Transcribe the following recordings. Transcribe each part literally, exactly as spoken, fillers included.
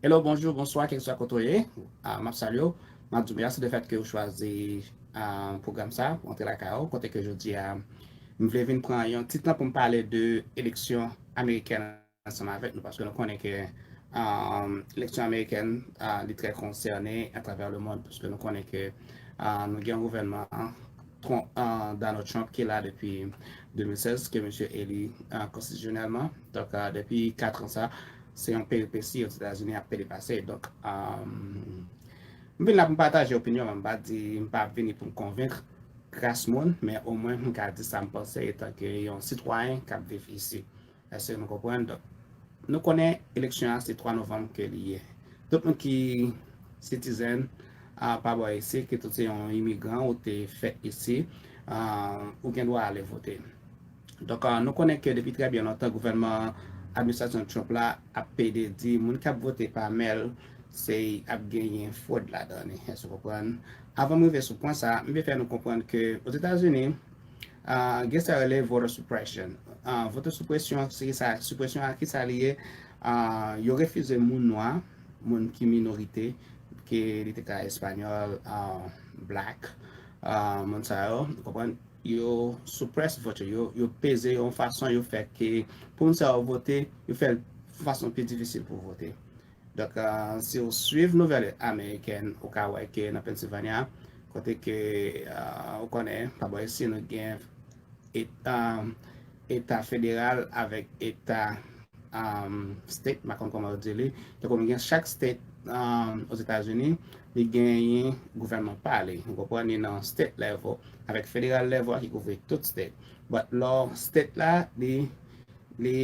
Hello, bonjou, bonswa, kèlkeswa kote w ye. Ah, m ap salye w. M ap di w mèsi de fèt ke w chwazi ah, pwogram sa pou antre lakay ou, kote ke jodi a m vle vin pran yon ti tan pou m pale de eleksyon amerikèn ansanm avèk nou, paske nou konnen ke ah, eleksyon amerikèn ah, li trè konsène atravè le mond, paske nou konnen ke ah, nou gen yon gouvènman Trump, ah, Donald Trump ki la depi de mil sèz, ke misye eli ah, konstitisyonèlman. Donk, ah, depi kat an sa, se yon peripesi Ozetazini ap pede pase. Donk, ah, m vin la pou m pataje opinyon mwen, m pa di, m pa vini pou m konvenk kras moun, men omwen m ka di sa m panse etanke yon sitwayen k ap viv isi. Èske nou konprann? Donk, nou konnen eleksyon an se twa novanm ke li ye. Tout moun ki citizen ah, pa bò isi, ke tout se yon imigran ou te fèt isi, ah, ou gen dwa ale vote. Donk, ah, nou konnen ke depi trè byen lontan, gouvènman administrasyon Trump la ap pede di moun k ap vote pa mèl, se ap genyen fwod ladan li. Èske w konprann? Avan m rive sou pwen sa, m vle fè nou konprann ke Ozetazini, ah, gen sa yo rele voter suppression. Ah, voter suppression, se ki sa, sipresyon a ki sa li ye? Ah, yo refize moun nwa, moun ki minorite, ke li te ka espanyòl, ah, black, ah, moun sa yo, ou konprann? Yo suppress vote yo, yo, yo peze yo yon fason, yo fè ke pou moun sa yo vote, yo fè l fason pi difisil pou vote. Donk, ah, si w swiv nouvèl amerikèn, ou ka wè ke nan Pennsylvania, kote ke, ah, ou konnen, pa bò isi, nou gen et-, ah, eta federal avèk eta, ah, state, m pa konn kòman yo di li. Donk, ou gen chak state, ah, Ozetazini, li genyen gouvènman pa li. Ou konprann, li nan state level, avèk federal level ki kouvri tout state. But lè state la, li, li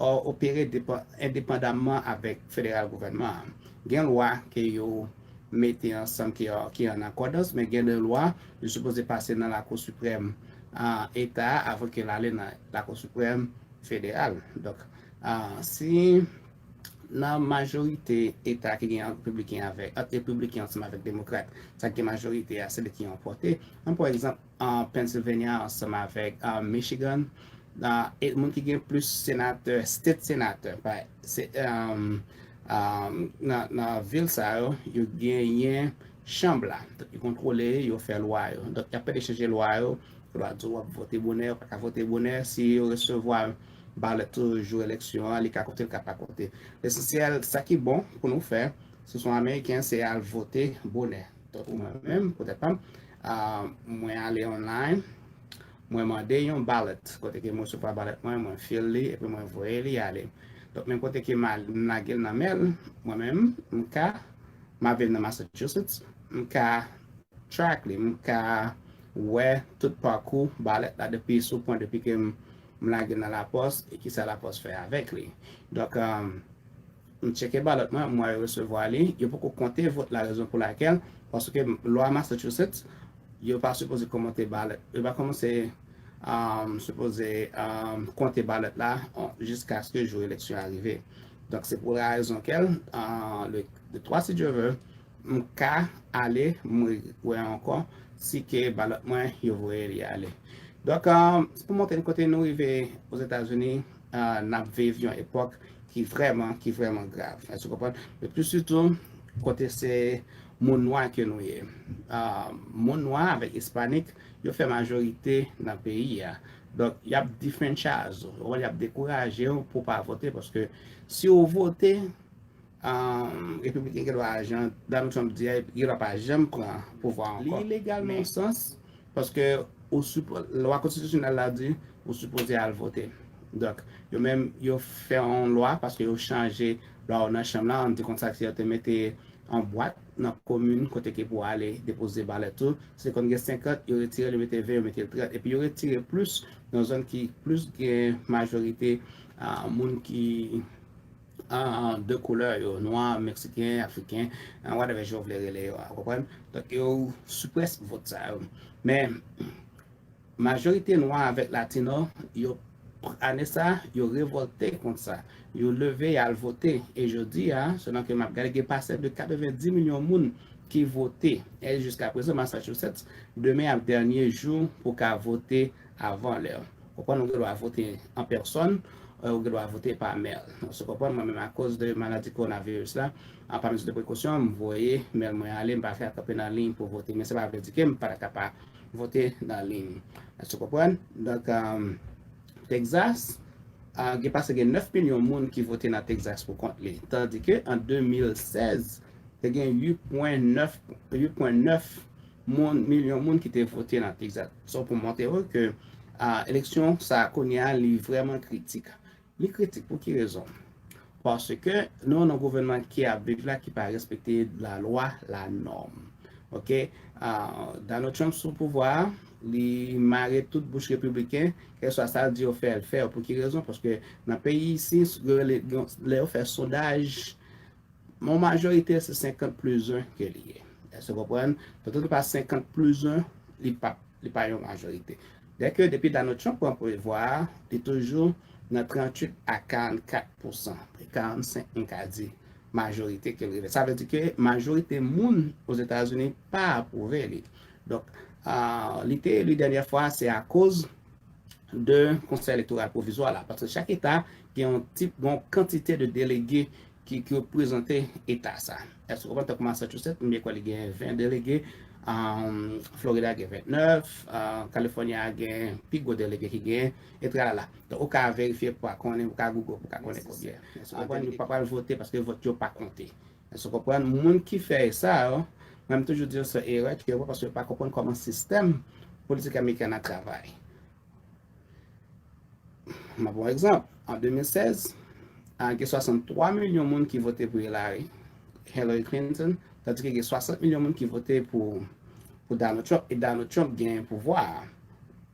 o-, opere depan-, endepandamman avèk federal gouvènman an. Gen lwa ke yo mete ansanm ki, ki an akòdans, men gen de lwa, yo sipoze pase nan Lakou Siprèm, ah, eta a avan ke l ale nan Lakou Siprèm federal. Donk, ah, si nan majorite eta ki gen ant repibliken avèk, ant repibliken ansanm avèk demokrat, sa ki gen majorite a, se li ki ranpòte. An, pa egzanp, an Pennsylvania ansanm avèk, ah, Michigan, ah, e moun ki gen plis senatè, state senatè, pa, se, um, um, nan, nan vil sa yo, yo genyen chanm la. Donk, yo kontwole, yo fè lwa yo. Donk, y ap pede chanje lwa yo. Lwa di w ap vote bonè, ou pa ka vote bonè. Si yo resevwa balèt ou jou eleksyon an, li ka konte, li ka pa konte. Lesansyèl, sa ki bon pou nou fè, si w se yon Ameriken, se al vote bonè. Tankou mwen menm, pou tèt pa m, ah, mwen ale online, mwen mande yon ballot. Kote ke mwen resevwa balèt mwen, mwen fill li, epi mwen voye li ale. Donk, menm kote ke m al-, m lage l nan mèl, mwen menm, m ka, m ap viv nan Massachusetts, m ka track li, m ka wè tout pakou balèt la depi sou pwen, depi ke m, m lage l nan lapòs, e kisa lapòs fè avèk li. Donk, um, m tcheke balèt mwen, m wè yo resevwa li, yo poko konte vòt la, rezon pou lakèl, paske lwa Massachusetts, yo pa sipoze kòmante balèt, yo pa kòmanse, um, sipoze, um, konte balèt la, on, jiskaske jou eleksyon a rive. Donk, se pou la rezon kèl, uh, le, le twa, si Dye vle, m ka ale, m wè ankò, si ke balèt mwen, yo voye li ale. Donk, um, se pou montre n kote nou rive Ozetazini, uh, n ap viv yon epòk ki vrèman, ki vrèman grav. Èske w konprann? Men plis sitou, kote se moun nwa ke nou ye. Ah, moun nwa avèk Ispanik, yo fè majorite nan peyi a. Donk, y ap disenfranchise ou, y ap dekouraje w pou w pa vote, paske si w vote, ah, repibliken gen dwa, jan Donald Trump di a, gen dwa pa janm pran pouvwa ankò. Li legalman sans, paske ou sipo-, lwa konstitisyonèl la di ou sipoze al vote. Donk, yo menm, yo fè yon lwa, paske yo chanje lwa yo nan chanm la, ann di konsa, si yo te mete yon bwat nan komin kote ke pou ale depoze balèt ou, se konn gen senkant, yo retire l, yo mete ven, yo mete l trant. Epi yo retire plis nan zòn ki plis gen majorite, ah, moun ki ah, de koulè yo, nwa, meksiken, afriken, ah, whatever jan w vle rele yo a, w konprann? Donk, yo siprès vòt sa yo. Men, majorite nwa avèk latino, yo, ane sa, yo revòlte kont sa. Yo leve, y al vote. E jodi a, selon ke m ap gade, gen pase de katrevenndis milyon moun ki vote. E jiska prezan, Massachusetts, demen ap dènye jou pou ka vote avan lè. Ou konprann, ou gen dwa vote an pèsòn, ou gen dwa vote pa mèl. Donk, si w konprann, mwen menm, akoz de maladi kowonaviris la, an pa mezi de prekosyon, m voye mèl mwen ale, m pa fè kanpe nan liy pou vote. Men sa pa vle di ke m pa ta ka pa vote nan liy. Si w konprann? Donk, Texas, gen pase gen nèf milyon moun ki vote nan Texas pou kont li. Tandi ke an de mil sèz, te gen uit pwen nèf, uit pwen nèf moun, milyon moun ki te vote nan Texas. So, pou montre w ke eleksyon sa a kounye a, li vrèman kritik. Li kritik pou ki rezon? Paske nou nan gouvènman ki ap viv la ki pa respekte lalwa, lanòm. Oke? Donald Trump sou pouvwa a, li mare tout bouch repibliken, kèlkeswa sa l di yo fè, l fè. Pou ki rezon? Paske nan peyi isi, lè yo fè sondaj, yon majorite se senkant plis en ke li ye. Èske w konprann? Tankou li pa senkant plis en, li pa, li pa yon majorite. Dèke depi Donald Trump pran pouvwa a, li toujou nan tranntuit a karannkat pousan, karannsenk m ka di, majorite ke l rive. Sa vle di ke majorite moun Ozetazini pa apwouve li. Donk, li te eli dènyè fwa, se akoz de Konsèy Elektoral Pwovizwa la, paske chak eta gen yon tip, gen yon kantite de delege ki, ki reprezante eta sa. Èske w konprann? Tankou Massachusetts, m byen kwè li gen ven delege, Florida gen vennèf, California gen pi gwo delege ki gen, e tralala. Donk, ou ka verifye pou w ka konnen, ou ka Google pou w ka konnen konbyen. Èske w konprann? Yo pa pral vote paske vòt yo pa konte. Èske w konprann? Moun ki fè sa yo, mwen, m toujou di yo se erè ke yo fè paske yo pa konprann kòman sistèm politik ameriken an travay. M ap ba w egzanp. An de mil sèz, gen swasanntwa milyon moun ki vote pou Hillary, Hillary Clinton, tandike gen swasant milyon moun ki vote pou, pou Donald Trump, e Donald Trump genyen pouvwa a.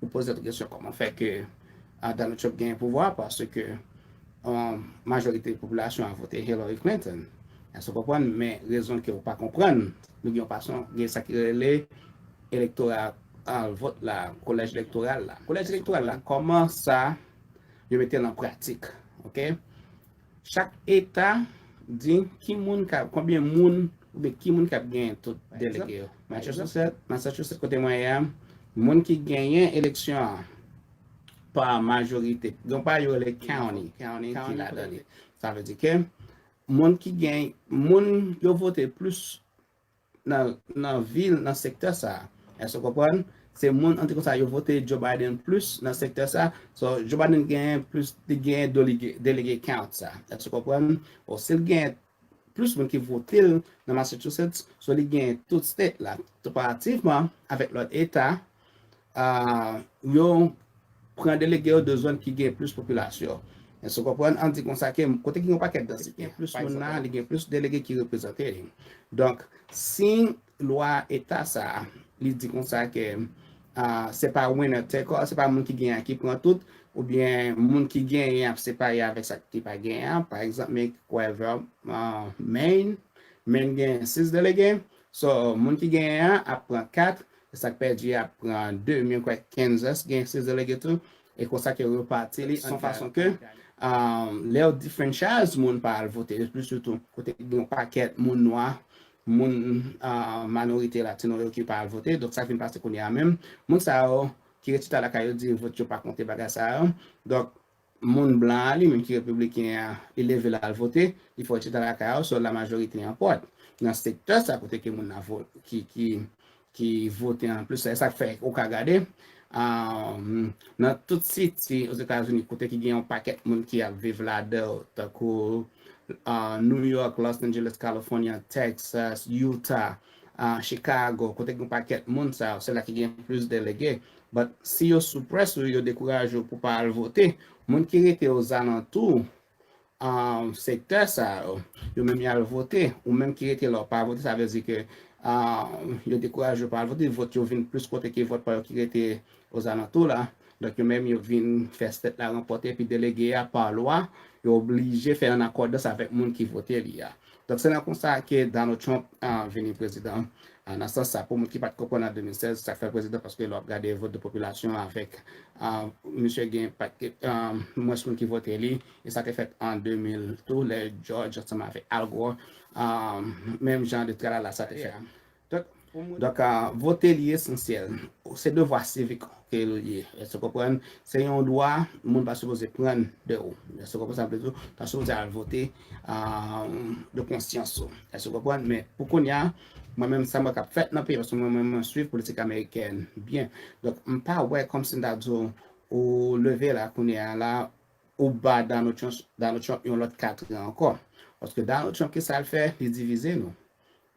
Ou poze tèt ou kesyon, kòman fè ke Donald Trump genyen pouvwa a? Paske majorite popilasyon an vote Hillary Clinton. Èske w konprann? Men rezon ke w pa konprann, nou gen yon fason, gen sa ki rele elektora al vòt la, kolèj elektoral la. Kolèj elektoral la, kòman sa yo mete l an pratik? Oke? Chak eta di ki moun ka, konbyen moun, oubyen ki moun k ap genyen tout delege yo. Massachusetts, Massachusetts kote mwen ye a, moun ki genyen eleksyon an pa majorite, gen pa yo rele county, county ki ladan li. Sa vle di ke moun ki gen, moun yo vote plis nan, nan vil, nan sektè sa a. Èske w konprann? Se moun, an di konsa, yo vote Joe Biden plis nan sektè sa a. So, Joe Biden genyen plis, li genyen delege, delege count sa a. Èske w konprann? Bon, si l genyen plis moun ki vote l nan Massachusetts, so li genyen tout state la. Konparativman avèk lòt eta, yo pran delege yo de zòn ki gen plis popilasyon. Èske w konprann? An di konsa ke kote ki gen yon pakèt dansite, gen plis moun la, li gen plis delege ki reprezante li. Donk, si lwa eta sa a, li di konsa ke se pa winner take all, se pa moun ki genyen an ki pran tout, oubyen moun ki genyen an ap separe avèk sa ki pa genyen an. Pa egzanp, men kwè Maine, Maine gen sis delege, so moun ki genyen an ap pran kat, e sa k pèdi a ap pran de, men kwè Kansas gen sis delege tou, e konsa ke yo repati li an fason ke lè yo defranchise moun pa al vote, plis sitou kote gen yon pakèt moun nwa, moun minorite latino yo ki pa al vote. Donk, sa k vin pase kounye a menm, moun sa yo ki ret chita lakay yo di vòt yo pa konte, bagay sa yo. Donk, moun blan an, li menm ki repibliken an, li leve l al vote, li fè yo chita lakay yo, so la majorite anpòt. Nan sektè sa kote ke moun nan vo-, ki, ki, ki vote anplis, se sa k fè ou ka gade, nan tout siti Ozetazini kote ki gen yon pakèt moun ki ap viv ladan, tankou New York, Los Angeles, California, Texas, Utah, Chicago, kote gen yon pakèt moun sa yo, se la ki gen plis delege. But si yo suppress ou, yo dekouraje w pou pa al vote, moun ki rete ozalantou sektè sa yo, yo menm y al vote. Ou menm ki rete la w pa vote, sa vle di ke yo dekouraje w pa al vote, vòt yo vin plis kote ke vòt pa yo ki rete ozalantou la. Donk, yo menm yo vin fè state la ranpòte, epi delege a, pa lwa, yo oblije fè an akòdans avèk moun ki vote li a. Donk, se nan konsa ke Donald Trump vini prezidan. Nan sans sa, pou moun ki pa t konprann an de mil sèz sa k fè l prezidan, paske lè w ap gade vòt de popilasyon avèk misye gen mwens moun ki vote li, e sa te fèt an de mil tou, lè George ansanm avèk Al Gore, menm jan de tralala sa te fèt. Donk, Donk, vote li esansyèl. Se devwa sivik ke li ye. Èske w konprann? Se yon dwa moun pa sipoze pran de ou. Èske w konprann sa m vle di? Ou ta sipoze al vote de konsyans ou. Èske w konprann? Men pou kounye a, mwen menm sa mwen k ap fèt nan peyi, paske mwen menm mwen swiv politik amerikèn byen. Donk, m pa wè kòmsi m ta di w, ou leve la kounye a la, ou ba Donald Trump, Donald Trump yon lòt kat an ankò. Paske Donald Trump, ki sa l fè? Li divize nou.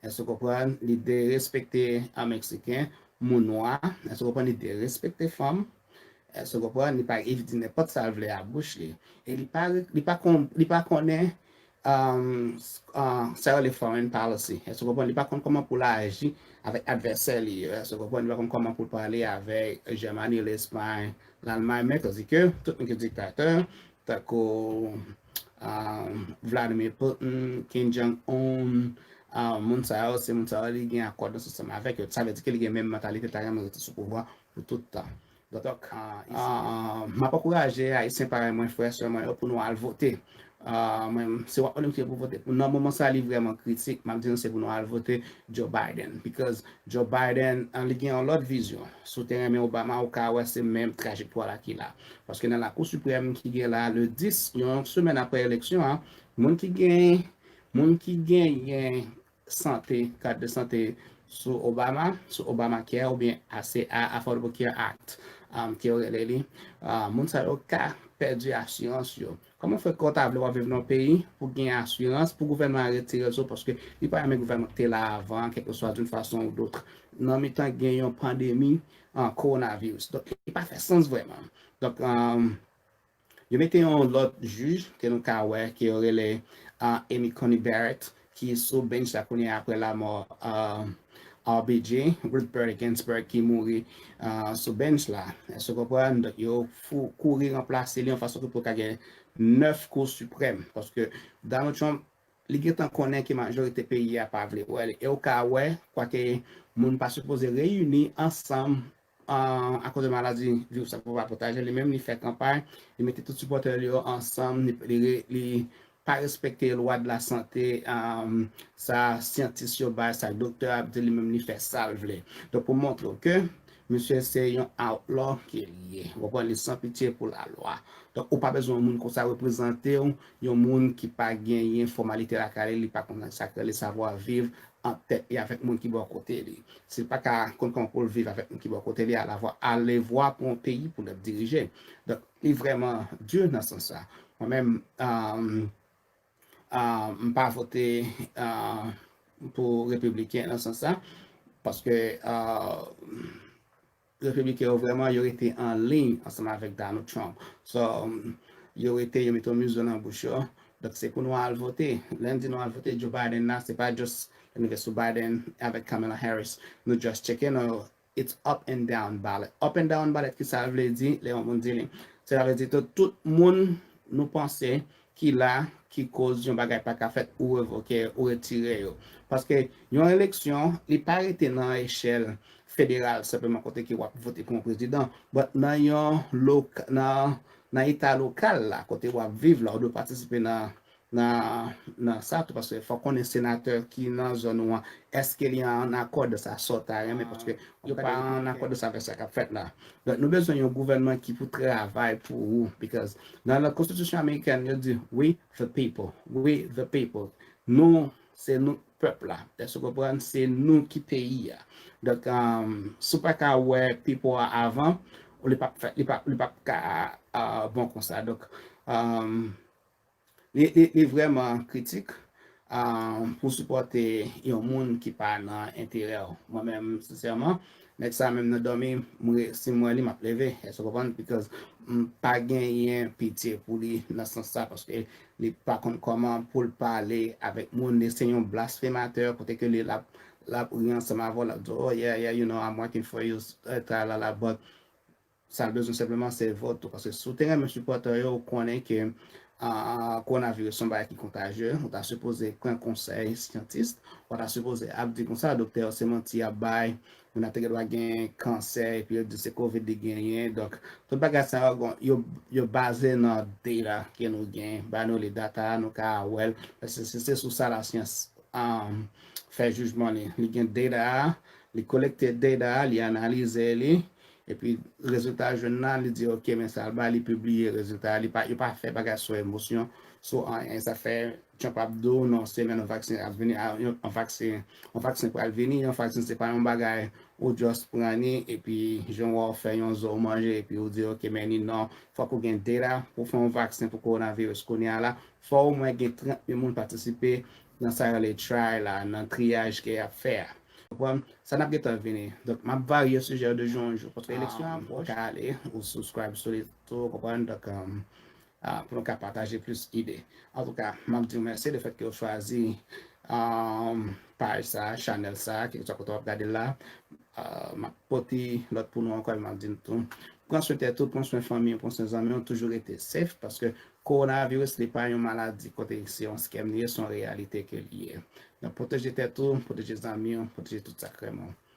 Èske w konprann? Li derespekte an Meksiken, moun nwa. Èske w konprann? Li derespekte fanm. Èske w konprann? Li pa, li di nenpòt sa l vle a bouch li. E li pa, li pa, kon, li pa konnen um, uh, sa yo rele foreign policy. Èske w konprann? Li pa konn kòman pou l aji avèk advèsè li yo. Èske w konprann? Li pa konn kòman pou l pale avèk Jèmani, Lespay, Lalmay, men tandike tout moun ki diktatè, tankou um, Vladimir Putin, Kim Jong-un, um, moun sa yo, se moun sa yo li gen akòdans ansanm avèk yo. Sa vle di ke li gen menm mantalite, ta renmen rete sou pouvwa pou tout tan. Donk, uh, uh, m ap ankouraje Ayisyen parèy mwen, frè, sè mwen yo, pou nou al vote. Uh, mwen, se w ap mande m ki pou vote. Nan moman sa, li vrèman kritik. M ap di nou se pou nou al vote Joe Biden. Because Joe Biden, uh, li gen yon lòt vizyon. Si w te renmen Obama, ou ka wè se menm trajektwa la ki la. Paske nan Lakou Siprèm ki gen la, le dis, yon semèn apre eleksyon an, moun ki gen, moun ki genyen sante, kat de sante sou Obama, sou Obamacare oubyen A C A, Affordable Care Act, um, ke yo rele li, uh, moun sa yo ka pèdi asirans yo. Kòman fè ke w ta vle w ap viv nan yon peyi pou gen asirans, pou gouvènman an retire l sou, paske li pa renmen gouvènman ki te la avan, kèlkeswa d'une façon ou d'autre. Nan mitan gen yon pandemi, uh, kowonaviris. Donk, li pa fè sans vrèman. Donk, um, Yo mete yon lòt jij ke nou ka wè, ke yo rele uh, Amy Coney Barrett, ki sou bench la kounye a apre lanmò uh, R B G, Ruth Bader Ginsburg, ki mouri uh, sou bench la. Èske w konprann? Donk, yo fou, kouri ranplase li yon fason ke pou ka gen nèf Kou Siprèm. Paske Donald Trump, li gentan konnen ke majorite peyi a pa vle wè li. E w ka wè, kwake moun pa sipoze reyini ansanm an, akoz de maladi, viris sa pou pa pwotaje li menm, li fè kanpay, li mete tout sipòtè li yo ansanm, li, li, li pa respekte lwa de la sante, um, sa syantis yo bay, sa doktè ap di, li menm li fè sa l vle. Donk, pou montre w ke misye se yon outlaw ke li ye. Ou konprann, li san pitye pou lalwa. Donk, ou pa bezwen yon moun konsa reprezante w, yon moun ki pa genyen fòmalite lakay li, li pa konn sa k rele savwa viv an tèt li avèk moun ki bò kote li. Si l pa ka konn kòman pou l viv avèk moun ki bò kote li, alevwa, alevwa pou yon peyi pou l ap dirije. Donk, li vrèman di nan sans sa. Mwen menm, um, uh, m pa vote uh, pou repibliken nan sans sa, paske uh, repibliken yo vrèman, yo rete an liy ansanm avèk Donald Trump. So, um, yo rete, yo mete yon mizo nan bouch yo. Donk, se pou nou al vote. Lè n di nou al vote Joe Biden la, se pa just lè n rive sou Biden avèk Kamala Harris. Nou just tcheke, non, it's up and down ballot. Up and down ballot, ki sa l vle di? Lè yon moun di li. Sa vle di tout, tout moun nou panse ki la, ki koz yon bagay pa ka fèt, ou revoke, ou retire yo. Paske yon eleksyon, li pa rete nan echèl federal senpleman kote ke w ap vote pou yon prezidan, but nan yon loka, nan, nan eta lokal la, kote w ap viv la, ou dwe patisipe nan, nan, nan sa tou, paske fò w konnen senatè ki nan zòn ou an, èske li an akò de sa sa w ta renmen, paske yo pa an akò de sa avèk sa k ap fèt la. Donk, nou bezwen yon gouvènman ki pou travay pou ou, because nan la konstitisyon amerikèn, yo di, "We the people, we the people." Nou, se nou pèp la. Èske w konprann? Se nou ki peyi a. Donk, um, si w pa ka wè people a avan, li p ap fè, li p ap, li p ap ka uh, bon konsa. Donk, um, li, li, li vrèman kritik um, pou sipòte yon moun ki pa nan enterè w. Mwen menm, sensèman, nèg sa menm nan dòmi, mwen, si m wè li, m ap leve. Èske w konprann? Because m pa genyen pitye pou li nan sans sa, paske li pa konn kòman pou l pale avèk moun, li se yon blasfematè, kote ke li l ap, l ap ri ansanm avè w, l ap di, "Oh, yeah, yeah, you know, I'm working for you," eh, tralala, but sa l bezwen senpleman se vòt ou, paske si w te renmen sipòtè yo, ou konnen ke ah, kowonaviris se yon bagay ki kontajye, ou ta sipoze pran konsèy syantis, ou ta sipoze ap di konsa, doktè yo se manti y ap bay, moun nan te gen dwa gen kansè, epi yo di se covid li genyen, donk, tout bagay sa yo, bon, yo, yo baze nan data ke nou gen, ba nou li data a, nou ka wè l, se, se, se sou sa lasyans um, fè jijman li. Li gen data a, Li kolekte data a, li analize li, epi rezilta jwenn nan, li di, "Ok, men sa l ba, li pibliye rezilta a, li pa, yo pa fè bagay sou emosyon, sou anyen." Sa fè Trump ap di w, "Non, semèn yon vaksen ap vini, a, yon, yon vaksen, yon vaksen pral vini, yon vaksen se pa yon bagay ou just pran ni, epi jan w fè yon zo w manje, epi ou di, 'Ok, men ni non, fòk ou gen data pou fè yon vaksen pou kowonaviris kounye a la, fò omwen gen trant mil moun patisipe nan sa yo rele trial la, nan triyaj ke y ap fè a.'" Konprann? Sa n ap gentan vini. Donk, m ap varye sijè yo de jou an jou. Paske eleksyon an pwòch. Ou ka ale, ou subscribe sou li tou, konprann? Donk, um, ah, pou nou ka pataje plis ide. Antouka, m ap di w mèsi de fèt ke w chwazi, um, paj sa, chanèl sa, kèlkeswa kote w ap gade l la. Uh, m ap pote lòt pou nou ankò, m ap di n tou. Pran swen tèt ou, pran swen fanmi w, pran swen zanmi w, toujou rete safe, paske kowonaviris, li pa yon maladi kote se yon scam li ye, se yon reyalite ke li ye. Donk, pwoteje tèt ou, pwoteje zanmi w, pwoteje tout sa k renmen w.